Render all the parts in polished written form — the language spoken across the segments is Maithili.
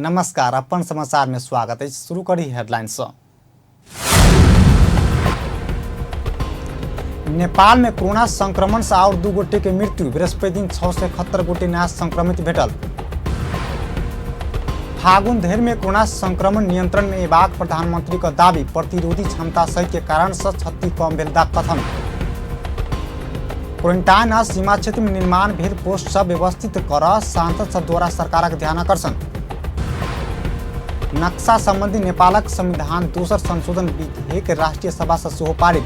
नमस्कार, अपन समाचार में स्वागत अछि। शुरू करी हेडलाइन सँ। नेपाल में कोरोना संक्रमण से और 2 गोटे के मृत्यु। बृहस्पति दिन 671 गोटे नया संक्रमित भेटल। फागुन धरि में कोरोना संक्रमण नियंत्रण में एबाक प्रधानमंत्री के दावी। प्रतिरोधी क्षमता सहित के कारण से क्षति कम भेल दा कथन। क्वारंटाइन आ सीमा क्षेत्र में निर्माण भेल पोस्ट सब व्यवस्थित कर सांसद सब द्वारा सरकारक ध्यान आकर्षण। नक्शा संबंधी नेपालक संविधान दोसर संशोधन विधेयक राष्ट्रीय सभा से सेहो पारित।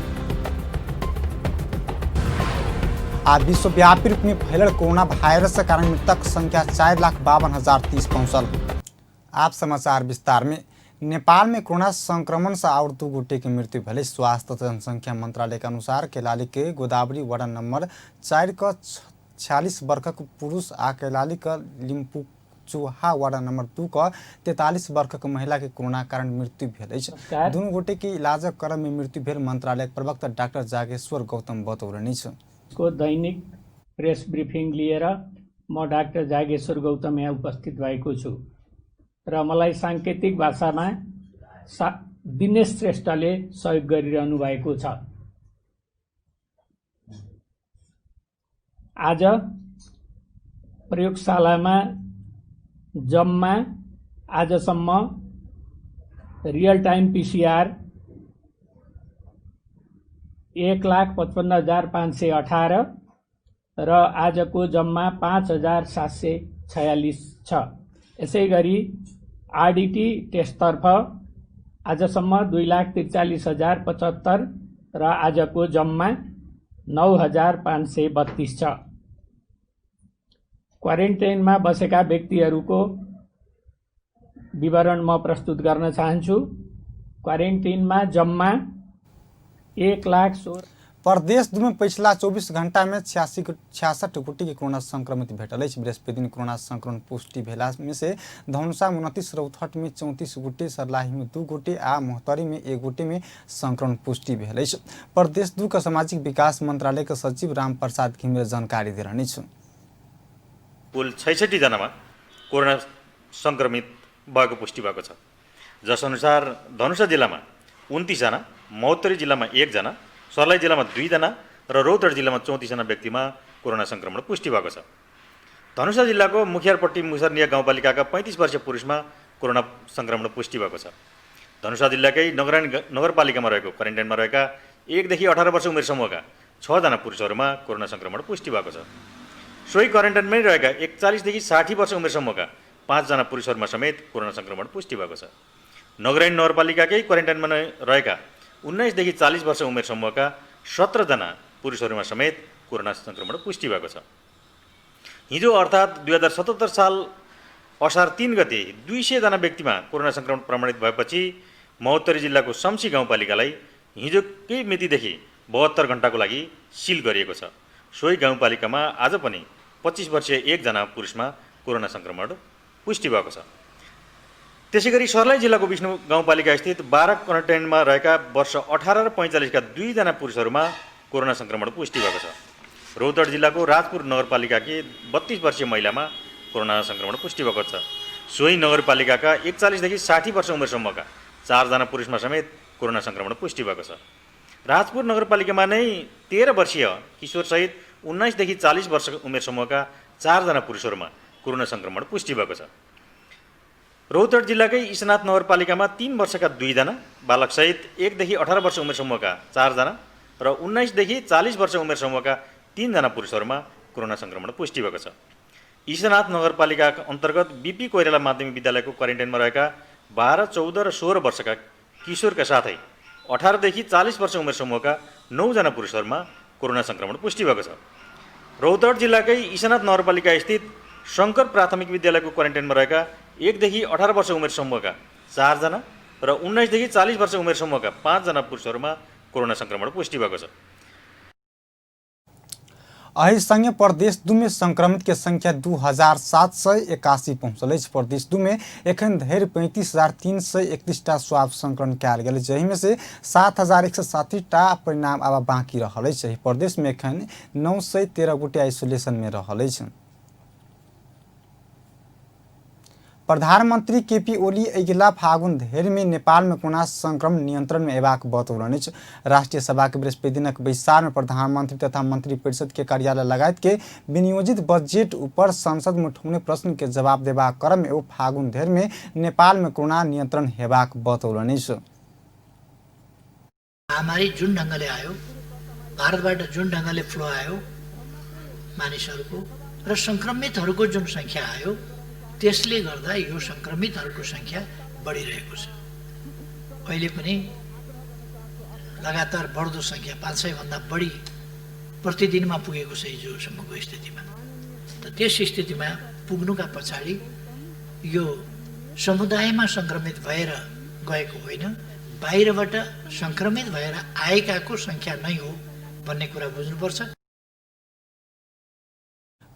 आ विश्वव्यापी रूप में फैलल कोरोना वायरस के कारण मृतक संख्या 4,52,030 पहुंचल। आप समाचार विस्तार में। नेपाल में कोरोना संक्रमण से और 2 गोटे के मृत्यु भेलै। स्वास्थ्य तथा जनसंख्या मंत्रालय के अनुसार कैलाली के गोदावरी वार्ड नंबर 4 के 46 वर्षक पुरुष आ कैलाली के लिम्पुचुहा वार्ड नंबर 2 के 43 वर्षक महिला के कोरोना कारण मृत्यु भेल अछि। नमस्कार। दुनू गोटे के इलाजक क्रम में मृत्यु भेल मंत्रालयक प्रवक्ता डाक्टर जागेश्वर गौतम बतौलनि अछि। को दैनिक प्रेस ब्रिफिङ लिएर म डाक्टर जागेश्वर गौतम यहाँ उपस्थित भएको छु र मलाई सांकेतिक भाषामा दिनेश श्रेष्ठले सहयोग गरिरहनु भएको छ। आज प्रयोगशालामा जम्मा आजसम्म रियल टाइम पीसीआर 1,55,518 र आजको जम्मा 5,746 छ। यसै गरी आरडीटी टेस्टतर्फ आजसम्म 2,43,075 र आजको जम्मा 9,532 छ। क्वारेन्टाइनमा बसेका व्यक्तिहरूको विवरण म प्रस्तुत गर्न चाहन्छु। क्वारेन्टाइनमा जम्मा एक लाख सोह्र प्रदेश 2 में पिछला 24 घंटा में 66 गोटे के कोरोना संक्रमित भेटल अछि। बृहस्पति दिन कोरोना संक्रमण पुष्टि भेला में से धनुषा में 29, रौतहट में 34 गोटे, सर्लाही में 2 गोटे आ महोत्तरी में 1 गोटे में संक्रमण पुष्टि भेल अछि। प्रदेश 2 के सामाजिक विकास मंत्रालय के सचिव राम प्रसाद घिमिरे जानकारी देलनि अछि। कुल 66 जनामा कोरोना संक्रमित भएको पुष्टि भएको छ। जसअनुसार धनुषा जिल्लामा 29 जना, महोत्तरी जिल्लामा 1 जना, सर्लाही जिल्लामा 2 जना र रौतहट जिल्लामा 34 जना व्यक्तिमा कोरोना संक्रमण पुष्टि भएको छ। धनुषा जिल्लाको मुखियारपट्टी मुसरनिया गाउँपालिकाका 35 वर्षीय पुरुषमा कोरोना संक्रमण पुष्टि भएको छ। धनुषा जिल्लाकै नगरपालिकामा रहेको क्वारेन्टाइनमा रहेका 1 देखि 18 वर्ष उमेर समूहका 6 जना पुरुषहरूमा कोरोना संक्रमण पुष्टि भएको छ। सोही क्वारेन्टाइनमै रहेका 41 60 वर्ष उमेर समूहका 5 जना पुरुषहरूमा समेत कोरोना संक्रमण पुष्टि भएको छ। नगराइन नगरपालिकाकै क्वारेन्टाइनमा नै रहेका 19 40 वर्ष उमेर समूहका 17 जना पुरुषहरूमा समेत कोरोना संक्रमण पुष्टि भएको छ। हिजो अर्थात् 2077 साल असार 3 गते 200 जना व्यक्तिमा कोरोना संक्रमण प्रमाणित भएपछि महोत्तरी जिल्लाको सम्सी गाउँपालिकालाई हिजोकै मितिदेखि 72 घण्टाको लागि सिल गरिएको छ। सोही गाउँपालिकामा आज पनि 25 वर्षीय 1 जना पुरुषमा कोरोना संक्रमण पुष्टि भएको छ। त्यसैगरी सर्लाही जिल्लाको विष्णु गाउँपालिका स्थित 12 क्वारेन्टाइनमा रहेका वर्ष 18 र 45 का 2 जना पुरुषहरूमा कोरोना संक्रमण पुष्टि भएको छ। रौतहट जिल्लाको राजपुर नगरपालिकाकी 32 वर्षीय महिलामा कोरोना संक्रमण पुष्टि भएको छ। सोही नगरपालिकाका 41 60 वर्ष उमेर समूहका 4 जना पुरुषमा समेत कोरोना संक्रमण पुष्टि भएको छ। राजपुर नगरपालिकामा नै 13 वर्षीय किशोरसहित 19 40 वर्ष उमेर समूहका 4 जना पुरुषहरूमा कोरोना संक्रमण पुष्टि भएको छ। रौतहट जिल्लाकै ईशनाथ नगरपालिकामा 3 वर्षका 2 जना बालकसहित 1 देखि 18 वर्ष उमेर समूहका 4 जना र 19 40 वर्ष उमेर समूहका 3 जना पुरुषहरूमा कोरोना संक्रमण पुष्टि भएको छ। ईशनाथ नगरपालिका अन्तर्गत बीपी कोइराला माध्यमिक विद्यालयको क्वारेन्टाइनमा रहेका 12, 14 र 16 वर्षका किशोरका साथै 18 40 वर्ष उमेर समूहका 9 जना पुरुषहरूमा कोरोना संक्रमण पुष्टि भएको छ। रौतहट जिल्लाकै ईशनाथ नगरपालिका स्थित शङ्कर प्राथमिक विद्यालयको क्वारेन्टाइनमा रहेका 1 देखि 18 वर्ष उमेर समूहका 4 जना र 19 40 वर्ष उमेर समूहका 5 जना पुरुषहरूमा कोरोना संक्रमण पुष्टि भएको छ। एहि संगे प्रदेश 2 में संक्रमित के संख्या 2781 पहुंचल अछि। प्रदेश 2 में एखन धरि 35,331 टा स्वाब संकलन कयल गेल अछि, जाहिमे से 7,160 टा परिणाम आब बाकी रहल अछि। एहि प्रदेश में एखन 913 गोटे आइसोलेशन में रहल अछि। प्रधानमन्त्री केपी ओली अगिला फागुन धरिमे नेपालमे कोरोना संक्रमण नियंत्रणमे अयबाक बतौलनि अछि। राष्ट्रिय सभाके बृहस्पति दिनक बैसारमे प्रधानमंत्री तथा मंत्री परिषद के कार्यालय लगायत के विनियोजित बजट ऊपर संसद में उठौने प्रश्न के जवाब देबाक क्रम में ओ फागुन धरिमे नेपालमे कोरोना नियंत्रण हेबाक बतौलनि अछि। महामारी जुन ढङ्गले आयो, भारतबाट जुन ढङ्गले फ्लो आयो मानिसहरूको र सङ्क्रमितहरूको जुन सङ्ख्या आयो, त्यसले गर्दा यो सङ्क्रमितहरूको सङ्ख्या बढिरहेको छ। अहिले पनि लगातार बढ्दो सङ्ख्या 500 भन्दा बढी प्रतिदिनमा पुगेको छ हिजोसम्मको स्थितिमा। त त्यस स्थितिमा पुग्नुका पछाडि यो समुदायमा सङ्क्रमित भएर गएको होइन, बाहिरबाट सङ्क्रमित भएर आएकाको सङ्ख्या नै हो भन्ने कुरा बुझ्नुपर्छ।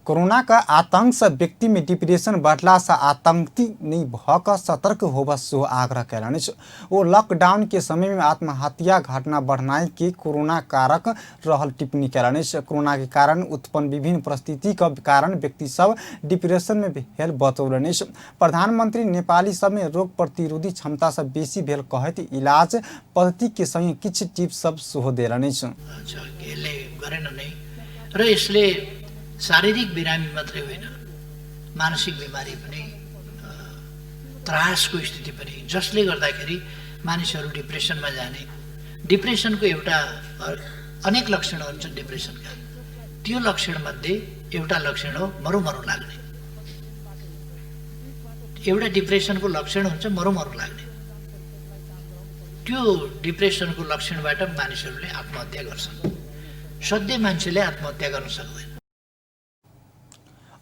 कोरोना का आतंक से व्यक्ति में डिप्रेशन बढ़ला से आतंकित नहीं भ क सतर्क होबऽ सेहो आग्रह कयलनि अछि। ओ लॉकडाउन के समय में आत्महत्या घटना बढ़नाइ के कोरोना कारक रहल टिप्पणी कयलनि अछि। कोरोना के कारण उत्पन्न विभिन्न परिस्थिति के कारण व्यक्ति सब डिप्रेशन में भेल बतौलनि अछि। प्रधानमंत्री नेपाली सब में रोग प्रतिरोधी क्षमता से बेसी भेल कहैत इलाज पद्धति के संगे किछु टिप्स सब सेहो देलनि अछि। यसले गरेन नै र यसले शारीरिक बिरामी मात्रै होइन, मानसिक बिमारी पनि, त्रासको स्थिति पनि, जसले गर्दाखेरि मानिसहरू डिप्रेसनमा जाने। डिप्रेसनको एउटा अनेक लक्षणहरू छन् डिप्रेसनका, त्यो लक्षणमध्ये एउटा लक्षण हो मरौँ मरौँ लाग्ने। एउटा डिप्रेसनको लक्षण हुन्छ मरौँ मरौँ लाग्ने। त्यो डिप्रेसनको लक्षणबाट मानिसहरूले आत्महत्या गर्छन्। सधैँ मान्छेले आत्महत्या गर्न सक्दैन।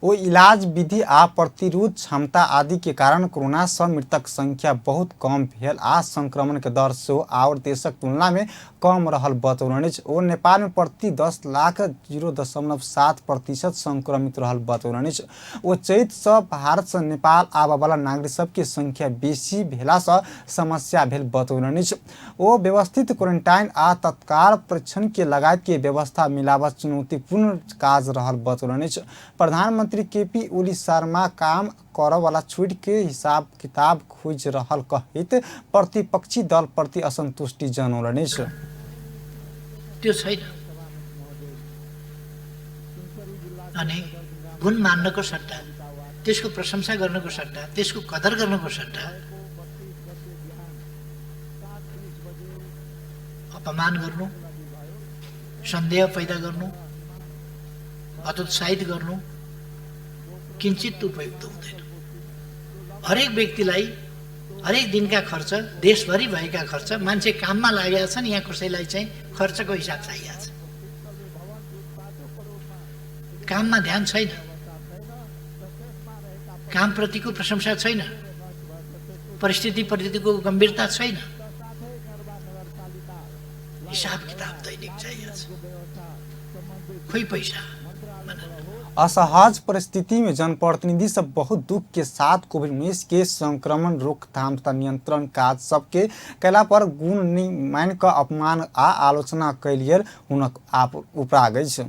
ओ इलाज विधि आ प्रतिरोध क्षमता आदि के कारण कोरोना सँ मृतक संख्या बहुत कम भेल आ संक्रमण के दर सेहो आओर देशक तुलना में कम रहल बतौलनि अछि। ओ नेपाल में प्रति 10 लाख 0.7% संक्रमित रहल बतौलनि अछि। ओ चैत सँ भारत सँ नेपाल आबयवला नागरिक सबके संख्या बेसी भेला सँ समस्या भेल बतौलनि अछि। ओ व्यवस्थित क्वारेंटाइन आ तत्काल परीक्षण के लगायत के व्यवस्था मिलाबऽ चुनौतीपूर्ण काज रहल बतौलनि अछि। प्रधानमंत्री केपी ओली शर्मा काम करऽ वाला छूट के हिसाब किताब खोजि रहल कहैत प्रतिपक्षी दल प्रति असंतुष्टि जनौलनि अछि। त्यो छैन। अनि गुण मान्नको सट्टा, त्यसको प्रशंसा गर्नुको सट्टा, त्यसको कदर गर्नुको सट्टा अपमान गर्नु, सन्देह पैदा गर्नु, हतोत्साहित गर्नु किञ्चित उपयुक्त हुँदैन। हरेक व्यक्तिलाई हरेक दिनका खर्च, देशभरि भएका खर्च, मान्छे काममा लागेका छन्, यहाँ कसैलाई चाहिँ खर्चको हिसाब चाहिएको छ। काममा ध्यान छैन, कामप्रतिको प्रशंसा छैन, परिस्थितिप्रतिको गम्भीरता छैन, हिसाब किताब दैनिक चाहिएको छ। खोइ पैसा। असहज परिस्थिति में जनप्रतिनिधि सब बहुत दुख के साथ कोविड-19 के संक्रमण रोकथाम तथा नियंत्रण काज सबके कयला पर गुण नहि मानि कऽ अपमान आ आलोचना कयल गेल हुनक उपराग अछि।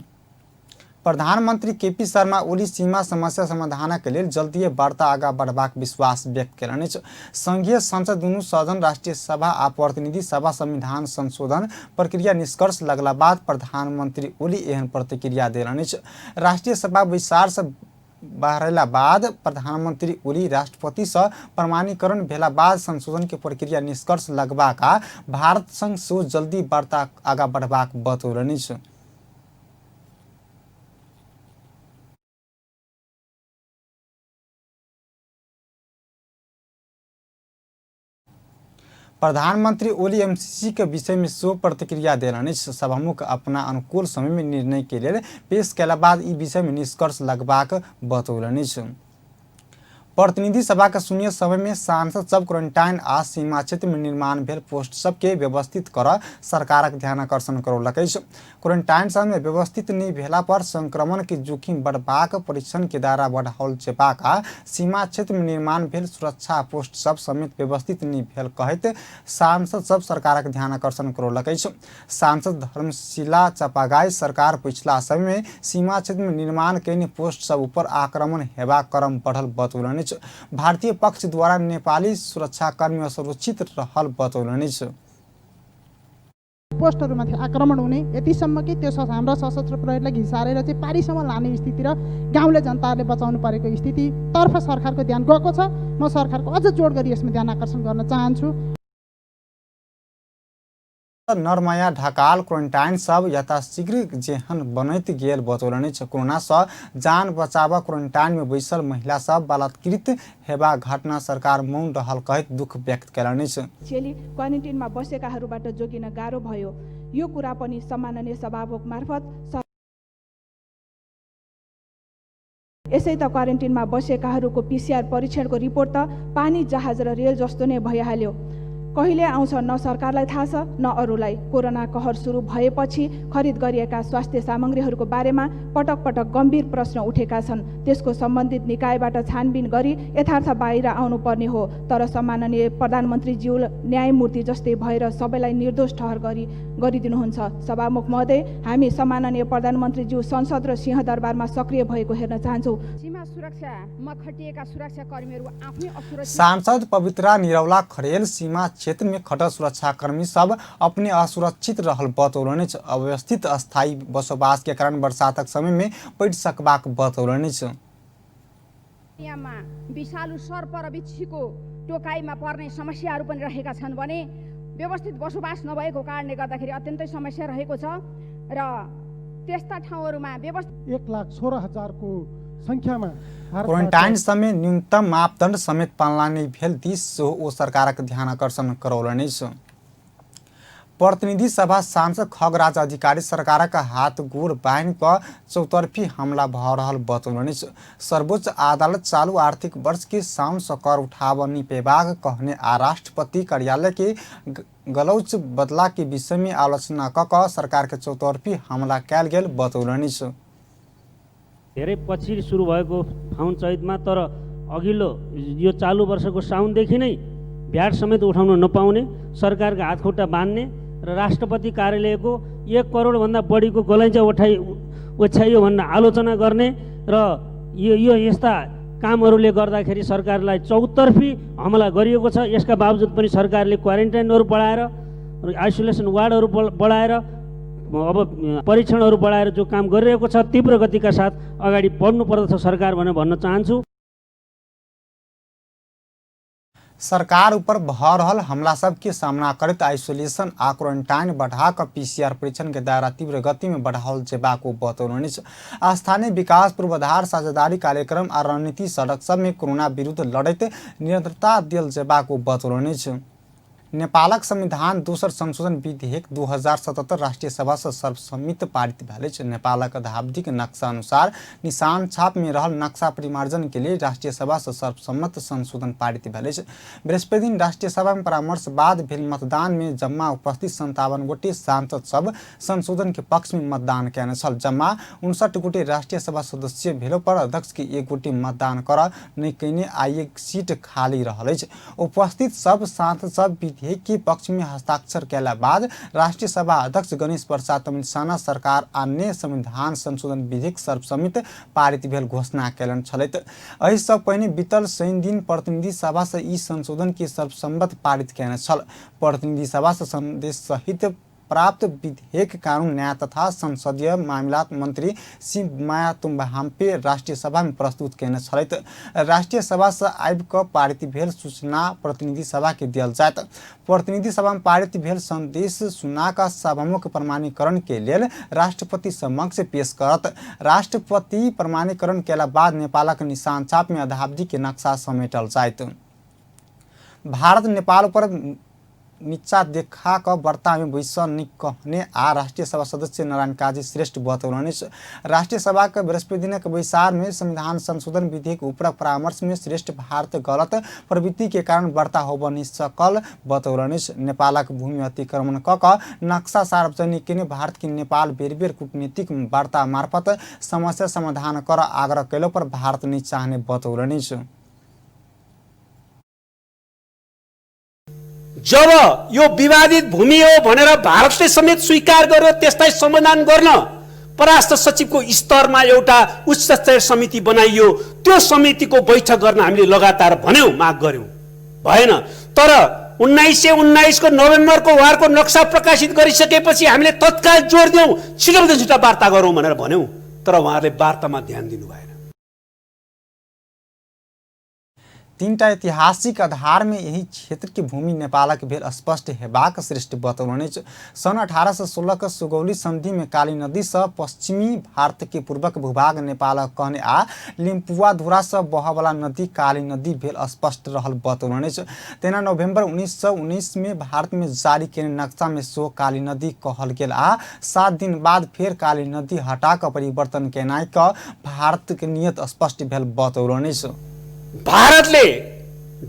प्रधानमंत्री केपी शर्मा ओली सीमा समस्या समाधानक लेल जल्दिए वार्ता आगाँ बढ़बाक विश्वास व्यक्त कयलनि अछि। संघीय संसद दुनू सदन राष्ट्रिय सभा आ प्रतिनिधि सभा संविधान संशोधन प्रक्रिया निष्कर्ष लगला बाद प्रधानमंत्री ओली एहन प्रतिक्रिया देलनि अछि। राष्ट्रिय सभा बैसार सँ बहरैला बाद प्रधानमंत्री ओली राष्ट्रपति सँ प्रमाणीकरण भेला बाद संशोधन के प्रक्रिया निष्कर्ष लगबाक आ भारत संग सेहो जल्दी वार्ता आगाँ बढ़बाक बतौलनि अछि। प्रधानमंत्री ओली एमसीसी के विषय में सेहो प्रतिक्रिया देलनि अछि। सभामुख अपना अनुकूल समय में निर्णय के लेल पेश कयला बाद ई विषय में निष्कर्ष लगबाक बतौलनि अछि। प्रतिनिधि सभा के शून्य समय में सांसद सब क्वारेंटाइन आ सीमा क्षेत्र में निर्माण भेल पोस्ट सबके व्यवस्थित करऽ सरकारक ध्यानाकर्षण करौलक अछि। क्वारेंटाइन सब में व्यवस्थित नहि भेला पर संक्रमण के जोखिम बढ़बाक, परीक्षण के दायरा बढ़ाओल जेबाक आ सीमा क्षेत्र में निर्माण भेल सुरक्षा पोस्ट सब समेत व्यवस्थित नहि भेल कहैत सांसद सब सरकारक ध्यानाकर्षण करौलक अछि। सांसद धर्मशिला चपागाई सरकार पछिला समय में सीमा क्षेत्र में निर्माण कयने पोस्ट सब ऊपर आक्रमण हेबाक क्रम बढ़ल बतौलनि। अछि। भारतीय पक्ष द्वारा नेपाली सुरक्षाकर्मी असुरक्षित रहल बतौलनि अछि। पोस्टहरूमाथि आक्रमण हुने, यतिसम्म कि त्यो हाम्रा सशस्त्र प्रहरीलाई घिसारेर चाहिँ पारीसम्म लाने स्थिति र गाउँले जनताले बचाउनु परेको स्थितितर्फ सरकारको ध्यान गएको छ। म सरकारको अझ जोड गरी यसमा ध्यान आकर्षण गर्न चाहन्छु। नरमाया ढकाल क्वारेन्टाइन सब यथाशीघ्र जेहन बनैत गेल बतौलनि अछि। कोरोना सँ जान बचाब क्वारेन्टाइन में बैसल महिला सब बलात्कृत हेबा घटना सरकार मौन रहल कहैत दुख व्यक्त कयलनि अछि। चेली क्वारेन्टिनमा बसेकाहरूबाट जोगिन गाह्रो भयो। यो कुरा पनि सम्माननीय सभामुख मार्फत यसै त क्वारेन्टिनमा बसेकाहरूको पीसीआर परीक्षणको रिपोर्ट त पानी जहाज र रेल जस्तो नै भइहाल्यो। कहिले आउँछ न सरकारलाई थाहा छ न अरूलाई। कोरोना कहर सुरु भएपछि खरिद गरिएका स्वास्थ्य सामग्रीहरूको बारेमा पटक पटक गम्भीर प्रश्न उठेका छन्। त्यसको सम्बन्धित निकायबाट छानबिन गरी यथार्थ बाहिर आउनुपर्ने हो। तर सम्माननीय प्रधानमन्त्रीज्यू न्यायमूर्ति जस्तै भएर सबैलाई निर्दोष ठहर गरिदिनुहुन्छ। सभामुख महोदय, हामी सम्माननीय प्रधानमन्त्रीज्यू संसद र सिंहदरबारमा सक्रिय भएको हेर्न चाहन्छौँ। सीमा सुरक्षामा खटिएका सुरक्षाकर्मीहरू आफै असुरक्षित। सांसद पवित्रा निरौला खरेल सीमा क्षेत्र में खटल सुरक्षाकर्मी सब अपने असुरक्षित रहल बतौलनि अछि। अव्यवस्थित अस्थायी बसोबास के कारण बरसातक समय में पड़ि सकबाक बतौलनि अछि। विषालु सर्प र बिच्छीको टोकाइमा पर्ने समस्याहरू पनि रहेका छन् भने व्यवस्थित बसोबास नभएको कारणले गर्दाखेरि अत्यन्तै समस्या रहेको छ र त्यस्ता ठाउँहरूमा व्यवस्थित 1,16,000 को संख्यामा क्वारेन्टाइन समय न्यूनतम मापदण्ड समेत पालना नहि भेल दिस सेहो ओ सरकारक ध्यान आकर्षण करौलनि अछि। प्रतिनिधि सभा सांसद खगराज अधिकारी सरकारक हात गोड़ बान्हि कऽ चौतर्फी हमला भऽ रहल बतौलनि अछि। सर्वोच्च अदालत चालू आर्थिक वर्ष के साउन सँ कर उठाब नहि पेबाक कहने आ राष्ट्रपति कार्यालय के गलौच बदला के विषय में आलोचना कऽ कऽ सरकार के चौतर्फी हमला कयल गेल बतौलनि अछि। धेरै पछि सुरु भएको फाउन चैतमा, तर अघिल्लो यो चालु वर्षको साउनदेखि नै भ्याट समेत उठाउन नपाउने, सरकारको हातखुट्टा बाँध्ने र राष्ट्रपति कार्यालयको 1 करोडभन्दा बढीको गलैँचा ओछ्याइयो भनेर आलोचना गर्ने र यो यस्ता कामहरूले गर्दाखेरि सरकारलाई चौतर्फी हमला गरिएको छ। यसका बावजुद पनि सरकारले क्वारेन्टाइनहरू बढाएर, आइसोलेसन वार्डहरू बढाएर, अब परीक्षणहरू बढाएर जो काम गरिरहेको छ तीव्र गतिका साथ अगाडि बढ्नु पर्दछ सरकार भनेर भन्न चाहन्छु। सरकार ऊपर भऽ रहल हमला सब के सामना करैत आइसोलेशन आ क्वारेंटाइन बढ़ा कऽ पीसीआर परीक्षण के दायरा तीव्र गति में बढ़ाओल जेबाक ओ बतौलनि अछि। स्थानीय विकास पूर्वाधार साझेदारी कार्यक्रम आ रणनीति सड़क सब में कोरोना विरुद्ध लड़ैत निरंतरता देल जेबाक ओ बतौलनि अछि। नेपालक संविधान दोसर संशोधन विधेयक 2077 राष्ट्रिय सभा से सर्वसम्मत पारित भेल अछि। नेपालक अधावधिक नक्शा अनुसार निशान छाप में रहल नक्शा परिमार्जन के लिए राष्ट्रिय सभा से सर्वसम्मत संशोधन पारित भेल अछि। बृहस्पति दिन राष्ट्रिय सभा में परामर्श बाद भेल मतदान में जम्मा उपस्थित 57 गोटे सांसद सब संशोधन के पक्ष में मतदान कयने छल। जम्मा 59 गोटे राष्ट्रिय सभा सदस्य भेलो पर अध्यक्ष के 1 गोटे मतदान कर नहि कयने आ 1 सीट खाली रहल अछि। उपस्थित सब सांसद सब विधेयक के पक्ष में हस्ताक्षर कयला बाद राष्ट्रिय सभा अध्यक्ष गणेश प्रसाद तमिलसाना सरकार अन्य संविधान संशोधन विधेयक सर्वसम्मत पारित भेल घोषणा कयलनि छलथि। एहि सँ पहिने बीतल शनि दिन प्रतिनिधि सभा से ई संशोधन के सर्वसम्मत पारित कयने छल। प्रतिनिधि सभा से संदेश सहित प्राप्त विधेयक कानून न्याय तथा संसदीय मामिला मंत्री सिंह माया तुम्बाहाम्पे राष्ट्रिय सभा में प्रस्तुत कयने छलथि। राष्ट्रिय सभा से आबि कऽ पारित भेल सूचना प्रतिनिधि सभा के दियल जायत। प्रतिनिधि सभा में पारित भेल संदेश सुना कऽ सभामुख प्रमाणीकरण के लेल राष्ट्रपति समक्ष पेश करत। राष्ट्रपति प्रमाणीकरण कयला बाद नेपालक निशान छाप में अधावधि के नक्शा समेटल जायत। भारत नेपाल पर नीचा देखा कऽ वार्ता में बैसल नहि कहने आ राष्ट्रिय सभा सदस्य नारायण काजी श्रेष्ठ बतौलनि अछि। राष्ट्रिय सभा के बृहस्पति दिनक बैसार में संविधान संशोधन विधेयक ऊपरक परामर्श में श्रेष्ठ भारत गलत प्रवृत्ति के कारण वार्ता होबऽ नहि सकल बतौलनि अछि। नेपालक भूमि अतिक्रमण कऽ कऽ नक्शा सार्वजनिक केने भारत के नेपाल बेर बेर कूटनीतिक वार्ता मार्फत समस्या समाधान कर आग्रह कयलो पर भारत नहि चाहने बतौलनि अछि। जब यो विवादित भूमि हो भनेर भारतले समेत स्वीकार गर्यो, त्यसलाई समाधान गर्न परराष्ट्र सचिवको स्तरमा एउटा उच्च स्तरीय समिति बनाइयो। त्यो समितिको बैठक गर्न हामीले लगातार भन्यौँ, माग गर्यौँ, भएन। तर 1919 को नोभेम्बरको उहाँहरूको नक्सा प्रकाशित गरिसकेपछि हामीले तत्काल जोड दियौँ, छिटोभन्दा छिटो वार्ता गरौँ भनेर भन्यौँ, तर उहाँहरूले वार्तामा ध्यान दिनु भएन। तीनटा ऐतिहासिक आधार में यही क्षेत्र के भूमि नेपालक भेल स्पष्ट हेबाक श्रेष्ठ बतौलनि। सन् 1816 के सुगौली संधि में काली नदी से पश्चिमी भारत के पूर्वक भूभाग नेपालक कहने आ लिम्पुआधुरा से बहवाला नदी काली नदी भेल स्पष्ट रहल बतौलनि। तेना नवंबर 1919 में भारत में जारी केने नक्शा में सो काली नदी कहल गेल आ 7 दिन बाद फेर काली नदी हटा कऽ परिवर्तन केनाइ कऽ भारत के नियत स्पष्ट भेल बतौलनि। भारतले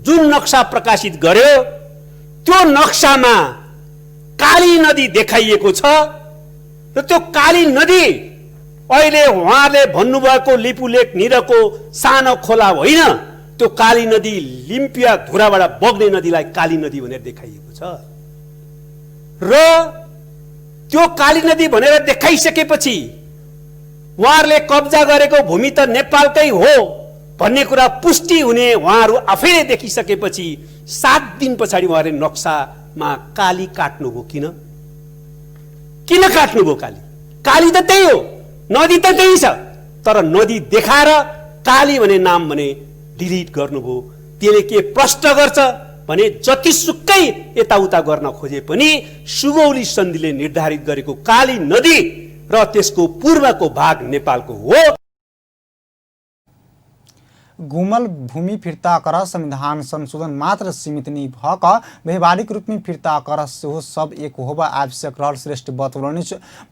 जुन नक्सा प्रकाशित गर्यो त्यो नक्सामा काली नदी देखाइएको छ र त्यो काली नदी अहिले उहाँले भन्नुभएको लिपुलेक निरको सानो खोला होइन, त्यो काली नदी लिम्पिया धुराबाट बग्ने नदीलाई काली नदी भनेर देखाइएको छ। र त्यो काली नदी भनेर देखाइसकेपछि उहाँहरूले कब्जा गरेको भूमि त नेपालकै हो भन्ने कुरा पुष्टि हुने उहाँहरू आफैले देखिसकेपछि 7 दिन पछाडि उहाँहरूले नक्सामा काली काट्नुभयो। किन किन काट्नुभयो काली? काली त त्यही हो, नदी त त्यही छ, तर नदी देखाएर काली भन्ने नाम भने डिलिट गर्नुभयो। त्यसले के प्रश्न गर्छ भने जतिसुकै यताउता गर्न खोजे पनि सुगौली सन्धिले निर्धारित गरेको काली नदी र त्यसको पूर्वको भाग नेपालको हो। गुमल भूमि फिर्ता कर संविधान संशोधन मात्र सीमित नहि भऽ कऽ व्यवहारिक रूपमे फिर्ता कर सेहो सब एक होबऽ आवश्यक रहल श्रेष्ठ बतौलनि।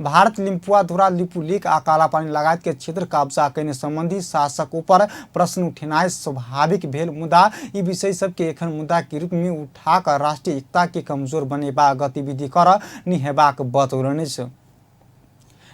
भारत लिम्पुआधुरा, लिपुलेख आ कालापानी लगायत के क्षेत्र कब्जा कयने सम्बन्धी शासक ऊपर प्रश्न उठेनाइ स्वाभाविक भेल, मुदा ई विषय सबके एखन मुद्दा के रूप में उठा कऽ राष्ट्रीय एकता के कमजोर बनेबा गतिविधि कर नहि हेबाक बतौलनि।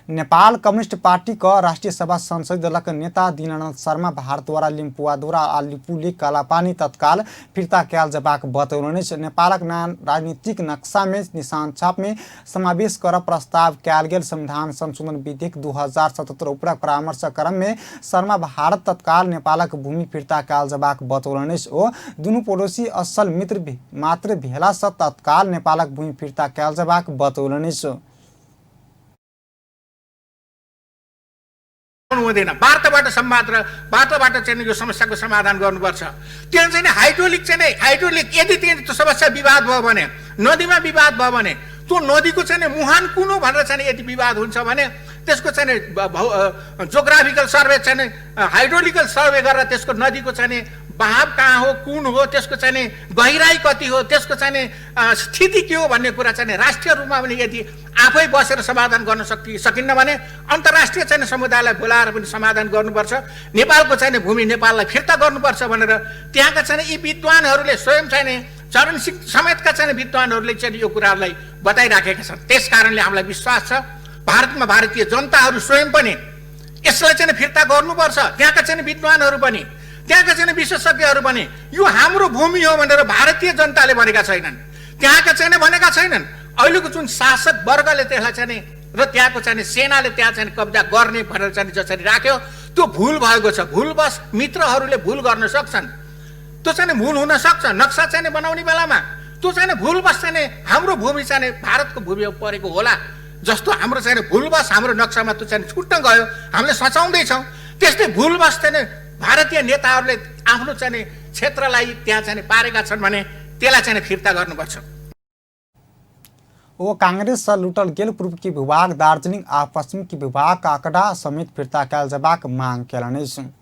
नेपाल कम्युनिस्ट पार्टी का राष्ट्रीय सभा संसदीय दलक नेता दीनानाथ शर्मा भारत द्वारा लिम्पुआधुरा आ लिपुलेख कालापानी तत्काल फिर्ता कयल जेबाक बतौलनि। नेपालक राजनीतिक नक्शा में निशान छाप में समावेश कर प्रस्ताव कयल गेल संविधान संशोधन विधेयक 2077 उपरक परामर्श क्रम में शर्मा भारत तत्काल नेपालक भूमि फिर्ता कयल जेबाक बतौलनि। ओ दुनू पड़ोसी असल मित्र मात्र भेला सँ तत्काल नेपालक भूमि फिर्ता कयल जेबाक बतौलनि। हुँदैन, वार्ताबाट संवाद र वार्ताबाट चाहिँ यो समस्याको समाधान गर्नुपर्छ। त्यहाँ चाहिँ हाइड्रोलिक चाहिँ हाइड्रोलिक यदि त्यहाँ त्यो समस्या विवाद भयो भने, नदीमा विवाद भयो भने त्यो नदीको चाहिँ मुहान कुन हो भनेर चाहिँ यदि विवाद हुन्छ भने त्यसको चाहिँ जोग्राफिकल सर्वे चाहिँ हाइड्रोलिकल सर्वे गरेर त्यसको नदीको चाहिँ बहाव कहाँ हो, कुन हो, त्यसको चाहिँ गहिराई कति हो, त्यसको चाहिँ स्थिति के हो भन्ने कुरा चाहिँ राष्ट्रिय रूपमा पनि यदि आफै बसेर समाधान गर्न सकिन्न भने अन्तर्राष्ट्रिय चाहिँ समुदायलाई बोलाएर पनि समाधान गर्नुपर्छ। नेपालको चाहिँ भूमि नेपाललाई फिर्ता गर्नुपर्छ भनेर त्यहाँका चाहिँ यी विद्वानहरूले स्वयं चाहिँ चरण सिंह समेतका चाहिँ विद्वानहरूले चाहिँ यो कुराहरूलाई बताइराखेका छन्। त्यस कारणले हामीलाई विश्वास छ भारतमा भारतीय जनताहरू स्वयं पनि यसलाई चाहिँ फिर्ता गर्नुपर्छ। त्यहाँका चाहिँ विद्वानहरू पनि, त्यहाँका चाहिँ विशेषज्ञहरू पनि यो हाम्रो भूमि हो भनेर भारतीय जनताले भनेका छैनन्, त्यहाँका चाहिँ भनेका छैनन्। अहिलेको जुन शासक वर्गले त्यसलाई चाहिँ र त्यहाँको चाहिँ सेनाले त्यहाँ चाहिँ कब्जा गर्ने भनेर चाहिँ जसरी राख्यो त्यो भुल भएको छ। भुलवश मित्रहरूले भुल गर्न सक्छन्, त्यो चाहिँ भुल हुन सक्छ। नक्सा चाहिँ बनाउने बेलामा त्यो चाहिँ भुलवश चाहिँ हाम्रो भूमि चाहिँ भारतको भूमि परेको होला जस्तो हाम्रो चाहिँ भुलवश हाम्रो नक्सामा त्यो चाहिँ छुट्न गयो, हामीले सचाउँदैछौँ। त्यस्तै भुलवश चाहिँ भारतीय नेताहरूले आफ्नो चाहिँ क्षेत्रलाई त्यहाँ चाहिँ पारेका छन् भने त्यसलाई चाहिँ फिर्ता गर्नुपर्छ। वो कांग्रेस से लूटल गेल पूर्व के विभाग दार्जिलिंग आ पश्चिम के विभाग काकड़ा समेत फिर्ता कयल जेबाक मांग केलनि।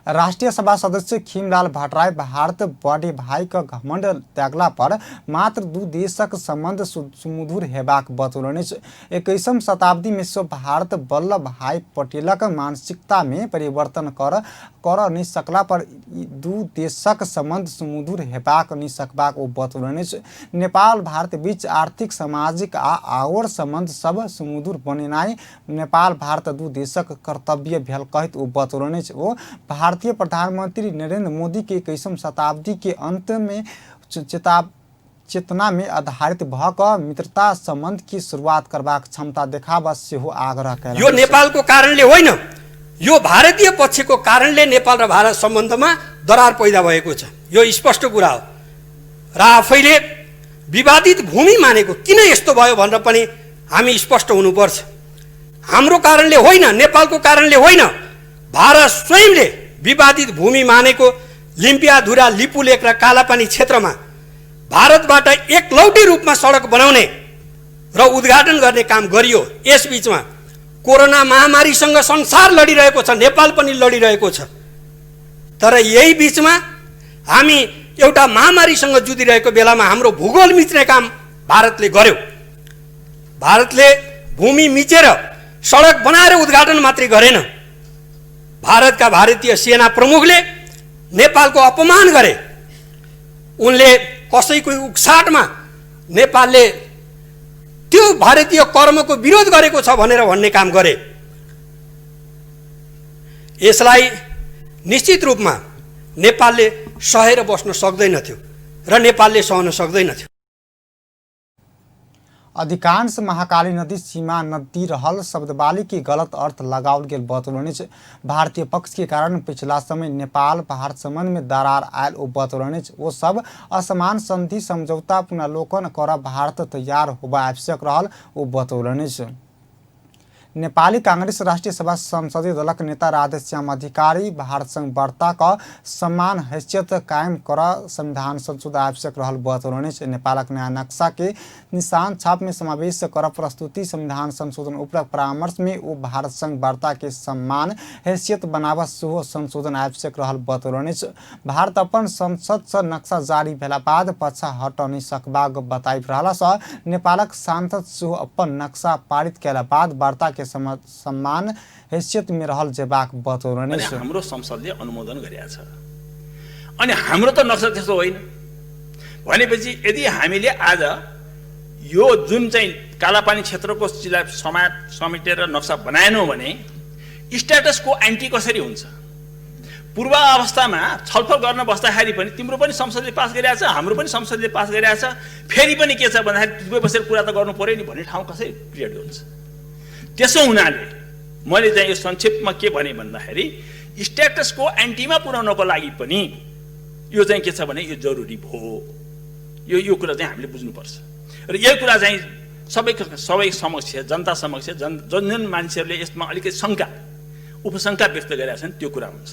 राष्ट्रिय सभा सदस्य खीमलाल भट्टराई भारत बड़े भाई का घमंड त्यागला पर मात्र दू देशक संबंध सुमधुर हेबाक बतौलनि। 21वीं शताब्दी में सो भारत वल्लभ भाई पटेलक मानसिकता में परिवर्तन कर नहीं सकला पर दू देशक संबंध सुमधुर हेबाक नहीं सकबाक ओ बतौलनि। नेपाल भारत बीच आर्थिक सामाजिक आ आओर संबंध सब सुमधुर बनेनाइ नेपाल भारत दू देशक कर्तव्य भेल कहैत ओ बतौलनि। ओ भारतीय प्रधानमंत्री नरेंद्र मोदी के 21वीं शताब्दी के अंत में चेतना में आधारित भ क मित्रता संबंध की शुरुआत करबाक क्षमता देखाब सेहो आग्रह कयलनि। यो नेपालको कारणले होइन, यो भारतीय पक्षको कारणले नेपाल र भारत सम्बन्धमा दरार पैदा भएको छ। यो स्पष्ट कुरा हो र आफैले विवादित भूमि मानेको किन यस्तो भयो भनेर पनि हामी स्पष्ट हुनुपर्छ। हाम्रो कारणले होइन, नेपालको कारणले होइन, भारत स्वयंले विवादित भूमि मानेको लिम्पियाधुरा, लिपुलेक र कालापानी क्षेत्रमा भारतबाट एकलौटी रूपमा सडक बनाउने र उद्घाटन गर्ने काम गरियो। यसबीचमा कोरोना महामारीसँग संसार लडिरहेको छ, नेपाल पनि लडिरहेको छ, तर यही बीचमा हामी एउटा महामारीसँग जुधिरहेको बेलामा हाम्रो भूगोल मिच्ने काम भारतले गर्यो। भारतले भूमि मिचेर सडक बनाएर उद्घाटन मात्रै गरेन, भारतका भारतीय सेना प्रमुखले नेपालको अपमान गरे। उनले कसैको उक्साटमा नेपालले त्यो भारतीय कर्मको विरोध गरेको छ भनेर भन्ने काम गरे। यसलाई निश्चित रूपमा नेपालले सहेर बस्न सक्दैनथ्यो र नेपालले सहन सक्दैनथ्यो। अधिकांश महाकाली नदी सीमा नदी रहल शब्दवाली के गलत अर्थ लगाओल गेल बतौलनि। भारतीय पक्ष के कारण पिछला समय नेपाल भारत संबंध में दरार आयल ओ बतौलनि। वो सब असमान संधि समझौता पुनरावलोकन कर भारत तैयार होबा आवश्यक रहल ओ बतौलनि। नेपाली कांग्रेस राष्ट्रिय सभा संसदीय दलक नेता राधेश्याम अधिकारी भारत संग वार्ता क समान हैसियत कायम कर संविधान संशोधन आवश्यक रहल बतौलनि। नेपालक नया नक्शा के निशान छाप में समावेश कर प्रस्तुति संविधान संशोधन उपलब्ध परामर्श में ओ भारत संग वार्ता के सम्मान हैसियत बनाव सेहो संशोधन आवश्यक रहल बतौलनि। भारत अपन संसद से नक्शा जारी भेला बाद पाछा हट नहि सकबाक बताइ रहला सँ नेपालक सांसद सेहो अपन नक्शा पारित कयला बाद वार्ता के सम्मान हैसियत में रहल जेबाक बतौलनि। हाम्रो संसदले अनुमोदन गरेको छ अनि हाम्रो त नक्सा त्यस्तो होइन भनेपछि यदि हामीले आज यो जुन चाहिँ कालापानी क्षेत्रको चिजलाई समेटेर नक्सा बनाएनौँ भने स्ट्याटसको एन्टी कसरी हुन्छ? पूर्वावस्थामा छलफल गर्न बस्दाखेरि पनि तिम्रो पनि संसदले पास गरिरहेको छ, हाम्रो पनि संसदले पास गरिरहेको छ, फेरि पनि के छ भन्दाखेरि दुवै बसेर कुरा त गर्नु पर्यो नि भन्ने ठाउँ कसरी क्रिएट हुन्छ? त्यसो हुनाले मैले चाहिँ यो संक्षेपमा के भने भन्दाखेरि स्ट्याटसको एन्टीमा पुर्याउनको लागि पनि यो चाहिँ के छ भने यो जरुरी भयो। यो कुरा चाहिँ हामीले बुझ्नुपर्छ र यो कुरा चाहिँ सबै समक्ष, जनता समक्ष, जुन जुन मान्छेहरूले यसमा अलिकति शङ्का उपशङ्का व्यक्त गरेका छन् त्यो कुरा हुन्छ।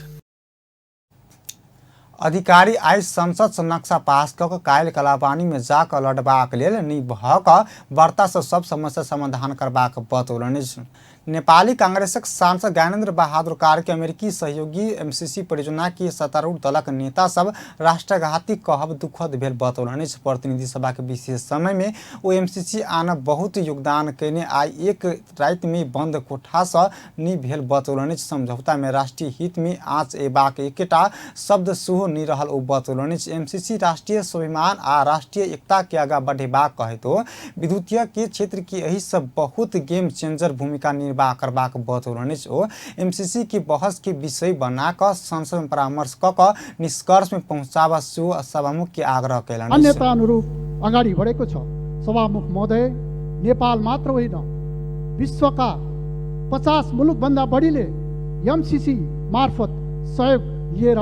अधिकारी आइ संसद से नक्शा पास क काल्हि कालापानी में जाक लड़बाक लेल नहि भ क वार्ता से सब समस्या समाधान करबाक बतौलनि। नेपाली कांग्रेसक सांसद ज्ञानेन्द्र बहादुर कार्की अमेरिकी सहयोगी एमसीसी परियोजना के सत्तारूढ़ दलक नेता सब राष्ट्रघाती कहब दुखद भेल बतौलनि। प्रतिनिधि सभा के विशेष समय में ओ एमसीसी आन बहुत योगदान कयने आइ एक राति में बंद कोठा से नहि भेल बतौलनि। समझौता में राष्ट्रीय हित में आँच एबाक एकेटा शब्द सेहो नहि रहल ओ बतौलनि। एमसीसी राष्ट्रीय स्वाभिमान आ राष्ट्रीय एकता के आगा बढ़ेबाक कहैतो विद्युतीय के क्षेत्र के एहि सब बहुत गेम चेंजर भूमिका निर्वाह करबाक बतौलनि। ओ एमसीसी के बहस के विषय बना क संसद में परामर्श क निष्कर्ष में पहुंचाबा सेहो सभामुख के आग्रह कयलनि। मान्यता अनुरूप अगाडि बढेको छ। सभामुख महोदय, नेपाल मात्र होइन, विश्वका 50 मुलुकभन्दा बढीले एमसीसी मार्फत सहयोग लिएर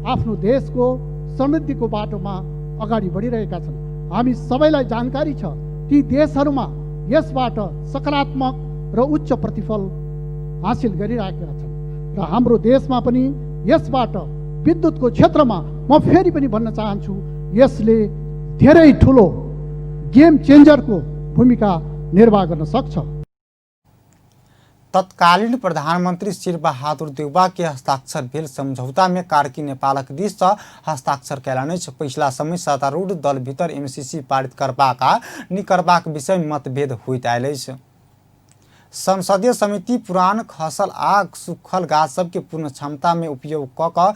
आफ्नो देशको समृद्धिको बाटोमा अगाडि बढिरहेका छन्। हामी सबैलाई जानकारी छ ती देशहरूमा यसबाट सकारात्मक र उच्च प्रतिफल हासिल गरिरहेका छन् र हाम्रो देशमा पनि यसबाट विद्युतको क्षेत्रमा म फेरि पनि भन्न चाहन्छु, यसले धेरै ठुलो गेम चेन्जरको भूमिका निर्वाह गर्न सक्छ। तत्कालीन प्रधानमन्त्री शेरबहादुर देउवा के हस्ताक्षर भेल समझौता में कार्की नेपालक दिस सँ हस्ताक्षर कयलनि अछि। पछिला समय सत्तारूढ़ दल भीतर एमसीसी पारित करबाक आ नहि करबाक विषय में मतभेद होइत आयल अछि। संसदीय समिति पुरान खसल आ सुखल गाछ सब के पूर्ण क्षमता में उपयोग क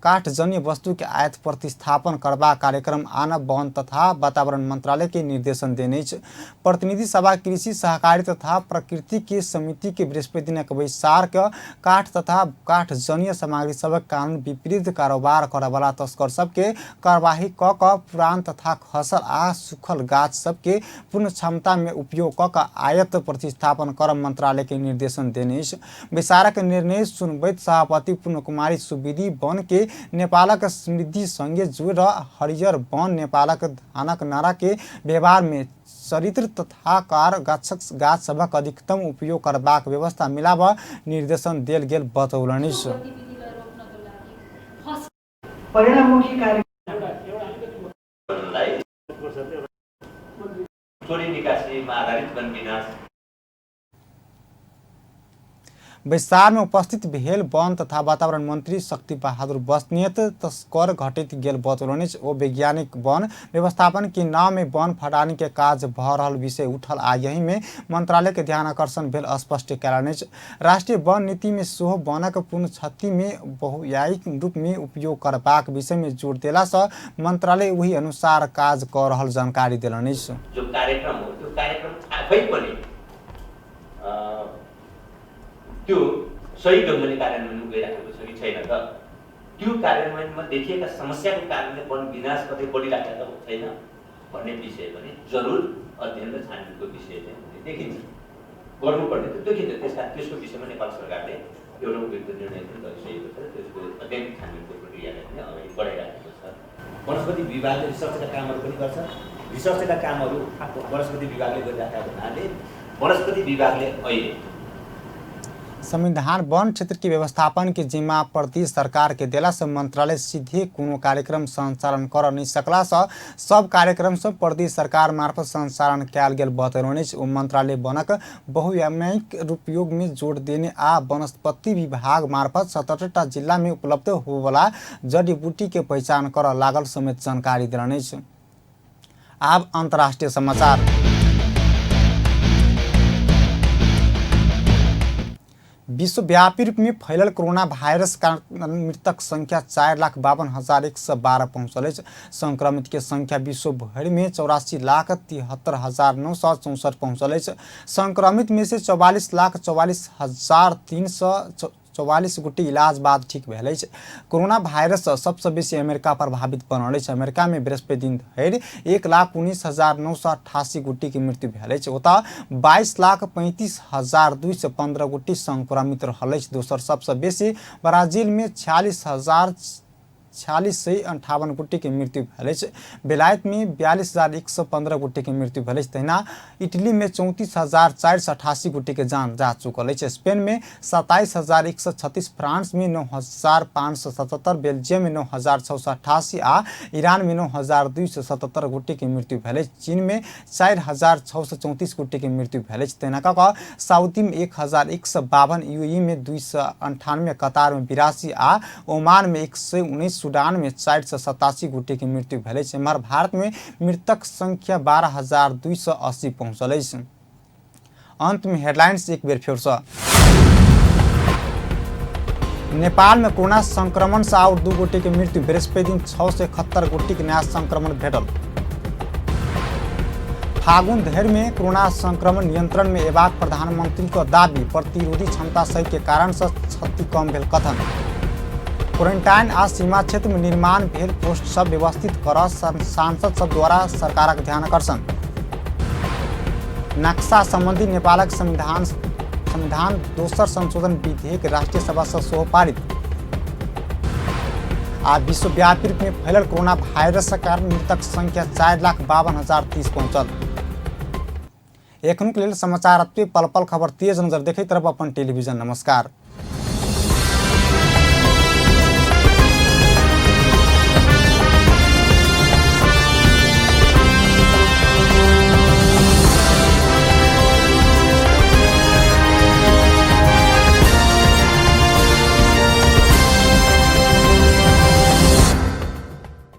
काठजन्य वस्तु के आयात प्रतिस्थापन करबाक कार्यक्रम आनब वन तथा वातावरण मंत्रालय के निर्देशन देने अछि। प्रतिनिधि सभा कृषि सहकारी तथा प्रकृति के समिति के बृहस्पति दिनक बैसार के काठ तथा काठजन्य सामग्री सभक कानून विपरीत कारोबार करऽवला तस्कर सबके कार्यवाही क कऽ पुरान तथा खसल आ सूखल गाछ सबके पूर्ण क्षमता में उपयोग क कऽ आयात प्रतिस्थापन करब मंत्रालय के निर्देशन देने अछि। बैसारक निर्णय सुनबैत सभापति पूर्ण कुमारी सुवेदी वन के नेपालक समृद्धि संगे जोड़ हरियर वन नेपालक धानक नारा के व्यवहार में चरित्र तथा कार गाछक गाछ सभक अधिकतम उपयोग करबाक व्यवस्था मिलाब निर्देशन देल गेल बतौलनि। परिणाममुखी कार्य चोरी निकासीमा आधारित वन विनाश। बैसार में उपस्थित भेल वन तथा वातावरण मंत्री शक्ति बहादुर बस्नेत तस्कर घटैत गेल बतौलनि। ओ वैज्ञानिक वन व्यवस्थापन के नाम में वन फटानी के काज भऽ रहल विषय उठल आ यही में मंत्रालय के ध्यान आकर्षण भेल स्पष्ट कयलनि अछि। राष्ट्रीय वन नीति में सेहो वनक पूर्ण क्षति में बहुआयिक रूप में उपयोग करबाक विषय में जोर देला सँ मंत्रालय ओहि अनुसार काज कऽ रहल जानकारी देलनि अछि। जो कार्यक्रम हो त्यो कार्यक्रम आफै पनि त्यो सही ढङ्गले कार्यान्वयन गइराखेको छ कि छैन त, त्यो कार्यान्वयनमा देखिएका समस्याको कारणले वन विनाश कतै बढिराखेको छैन भन्ने विषय पनि जरुर अध्ययन र छानबिनको विषय चाहिँ हुने देखिन्छ, गर्नुपर्ने त देखिन्छ। त्यस कारण त्यसको विषयमा नेपाल सरकारले एउटा उपयुक्त निर्णय पनि गरिसकेको छ र त्यसको अध्ययन छानबिनको प्रक्रियालाई पनि अगाडि बढाइराखेको छ। वनस्पति विभागले रिसर्चका कामहरू पनि गर्छ। रिसर्चका कामहरू वनस्पति विभागले गरिराखेको हुनाले वनस्पति विभागले अहिले संविधान वन क्षेत्र के व्यवस्थापन के जिम्मा प्रदेश सरकार के देला से मंत्रालय सीधे कोनो कार्यक्रम संचालन कर नहीं सकला से सब कार्यक्रम सब प्रदेश सरकार मार्फत संचालन कयल गेल बतौलनि अछि। ओ मंत्रालय वनक बहुआयामिक उपयोग में जोड़ देने आ वनस्पति विभाग मार्फत 67टा जिला में उपलब्ध होबला जड़ी बूटी के पहचान कर लागल समेत जानकारी देलनि अछि। आब अंतर्राष्ट्रीय समाचार। विश्वव्यापी रूप में फैलल कोरोना वायरस कारण मृतक संख्या 4,52,112 पहुंचल अछि। संक्रमित के संख्या विश्व भरि में 84,73,964 पहुंचल अछि। संक्रमित में से 44,44,344 गोटे इलाज बाद ठीक भेल अछि। कोरोना वायरस सँ सबसँ बेसी अमेरिका प्रभावित बनल अछि। अमेरिका में बृहस्पति दिन धरि 1,19,988 गोटे के मृत्यु भेल अछि। ओतऽ 22,35,215 गोटे संक्रमित रहल अछि। दोसर सबसँ बेसी ब्राजील में 46,4658 गोटे के मृत्यु भेल अछि। बेलायत में 42,115 गोटे के मृत्यु भेल अछि। तहिना इटली में 34,488 गोटे के जान जा चुकल अछि। स्पेन में 27,136, फ्रांस में 9,577, बेल्जियम में 9,688 आ ईरान में 9,277 गोटे के मृत्यु भेल अछि। चीन में 4,634 गोटे के मृत्यु भेल अछि। तहिना कऽ कऽ सऊदी में 1,152, यूएई में 298, कतार में 82 आ ओमान में 119, सूडान में 487 गोटे के मृत्यु भेल अछि। एम्हर भारत में मृतक संख्या 12,280 पहुंचल अछि। अंत में हेडलाइंस एक बेर फेर से। नेपाल में कोरोना संक्रमण से और 2 गोटे के मृत्यु। बृहस्पति दिन 671 गोटे के नया संक्रमण भेटल। फागुन धरि में कोरोना संक्रमण नियंत्रण में एबाक प्रधानमंत्री के दावी। प्रतिरोधी क्षमता सहित के कारण से क्षति कम भेल कथन। क्वारंटाइन आ सीमा क्षेत्र में निर्माण भेल पोस्ट सब व्यवस्थित कर सांसद सब द्वारा सरकारक ध्यान आकर्षण। नक्शा संबंधी नेपालक संविधान दोसर संशोधन विधेयक राष्ट्रीय सभा से सेहो पारित। आ विश्वव्यापी रूप में फैलल कोरोना वायरस के कारण मृतक संख्या 4,52,030 पहुंचल। एखनुक लेल समाचार पल पल खबर तेज नजर देखैत रहब अपन टेलीविजन। नमस्कार।